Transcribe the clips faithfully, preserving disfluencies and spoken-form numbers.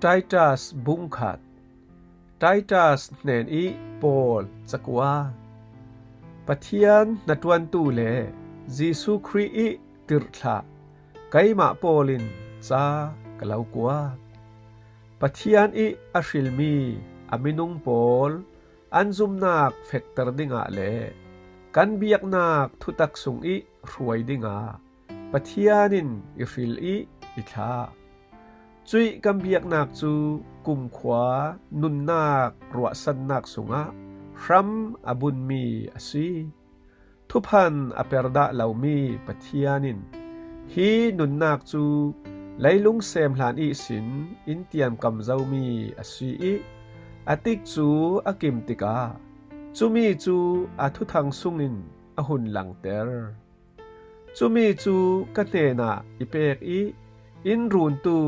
Titus bung khat. Titus hnen ih Paul cakua. Pathian hnaṭuantu le Jesuh Khrih ih tirhthlah keimah Paul in ca ka lo kuat. Pathian ih a hrilmi a minung pawl an zumnak fekter dingah le kan biaknak thutak sungih hruai dingah Pathian in i hril ih i thlah. Cuih kan biaknak cu kumkhua nunnak ruahsannak sungah hram a bunmi a si. Thuphan a perdah lomi Pathian in hi nunnak cu leilung sem hlan ihsin in tiamkam zomi a si ih a tikcu a kim tikah cumi cu a thuthang sungin a hun langter. Cumi cu ka hnenah i pek ih in runtu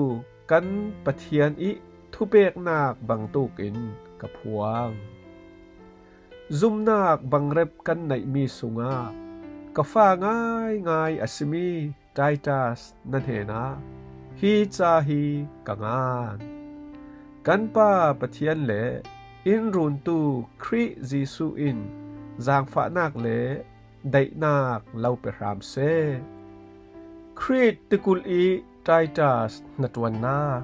kan Pathian ih thupeknak bangtuk in ka phuang. Zumnak bangrep kan neihmi sungah ka fa ngaingai a simi Titus na hnenah hi ca hi ka ngan. Kan Pa Pathian le in runtu Khrih Jesuh in zaangfahnak le daihnak lo pe hram seh. Khrih tikulh ih Titus hnaṭuannak.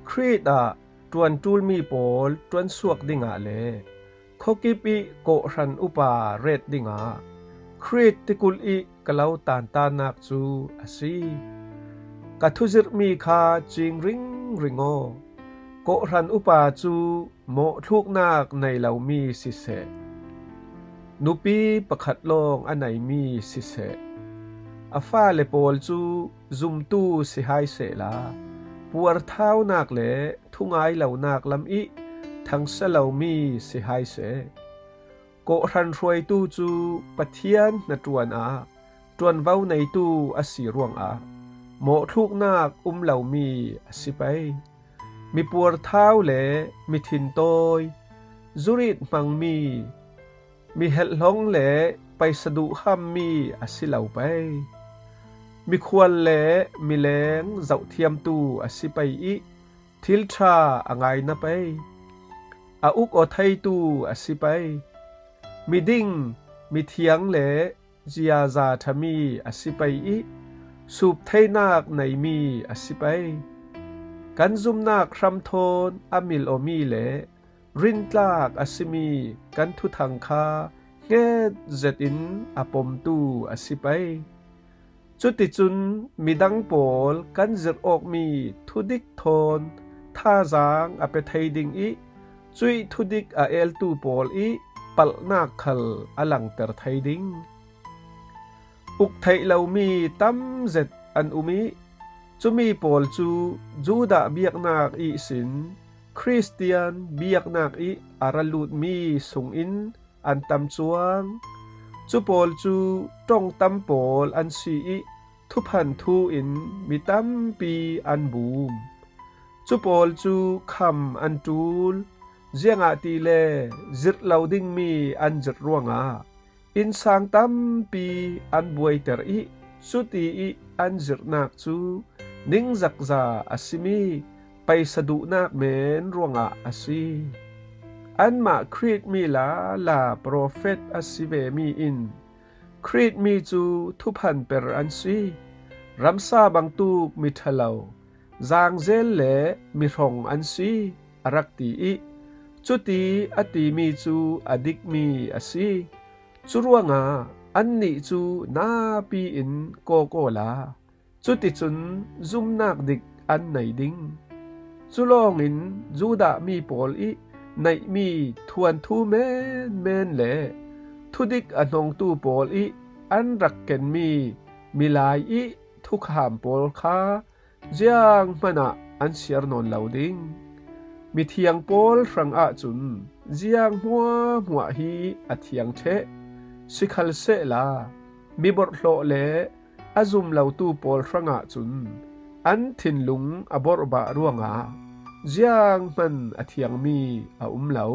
Khrih ah ṭuanṭulmi pawl ṭuansuak dingah le khuakip ih kawhhran upa ret dingah Khrih tikulh ih ka lo tantannak cu a si. Ka thuzirhmi kha cing ringring aw. Kawhhran upa cu mawhthluknak nei lomi siseh, nupi pakhat lawng a neimi siseh, a fale pawl cu zumtu si hai sehla, puarthaunak le thungai lonak lam ih thangsia lomi si hai seh. Kawhhran hruaitu cu Pathian hnaṭuan ah ṭuanvo neitu a si ruangah mawhthluknak um lomi a si pei. Mi puarthau le mi thintawi, zurit hmangmi, mi helhlong le paisa duhhammi a si lo pei. Mikhual le mileng zohthiamtu a si pei ih thil ṭha a ngai na pei. A uk aw theitu a si pei. Miding, mithiang le ziaza ṭhami a si pei ih sup theinak neimi a si pei. Kan zumnak hram thawn a mil awmi le rintlak a simi kan thuthang kha hnget zetin a pomtu a si pei. Cuticun midang pawl kan zirh awkmi thudik thawn thazaang a pe thei ding ih cuih thudik a eltu pawl ih palhnak khal a langter thei ding. Uk theih lomi tam zet an um ih cumi pawl cu Judah biaknak ihsin Khristian biaknak ih a ra lutmi sungin an tam cuang. Cu pawl cu ṭongtam pawl an si ih thuphan thu in mi tampi an bum. Cu pawl cu kham an ṭul, ziangahtile zirh lo dingmi an zirh ruangah innsang tampi an buaiter ih cuti ih an zirhnak cu ningzakza a simi paisa duhnak men ruangah a si. Anmah Khrih mi lala profet a si vemi in Khrih mi cu thuphan per an si. Ramsa bangtuk mi ṭhalo, zaangzel le mi hrawng an si, a rak ti ih cuti a timi cu a dikmi a si. Curuangah annih cu napi in kawk awla cuticun zumnak dik an nei ding. Cu lawngin Judah mi pawl ih neihmi thuanthu menmen le thudik a hnongtu pawl ih an rak kenmi milai ih thukham pawl kha zianghman ah an siar nawn lo ding. Mithiang pawl hrangah cun ziang hmuahhmuah hi a thiang ṭheh. Sikhalsehla miborhhlawh le a zum lotu pawl hrangah cun an thinlung a borhbah ruangah zianghman a thiangmi a um lo.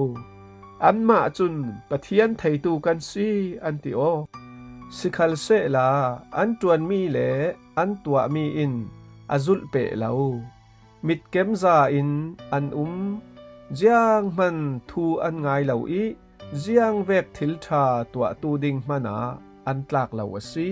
Anmah cun Pathian theitu kan si an ti aw. Sikhalsehla an ṭuanmi le an tuahmi in a zulhpeh lo. Mitkem za-in an um, zianghman thu an ngai lo ih, ziangvek thil ṭha tuahtu ding hmanah an tlak lo a si.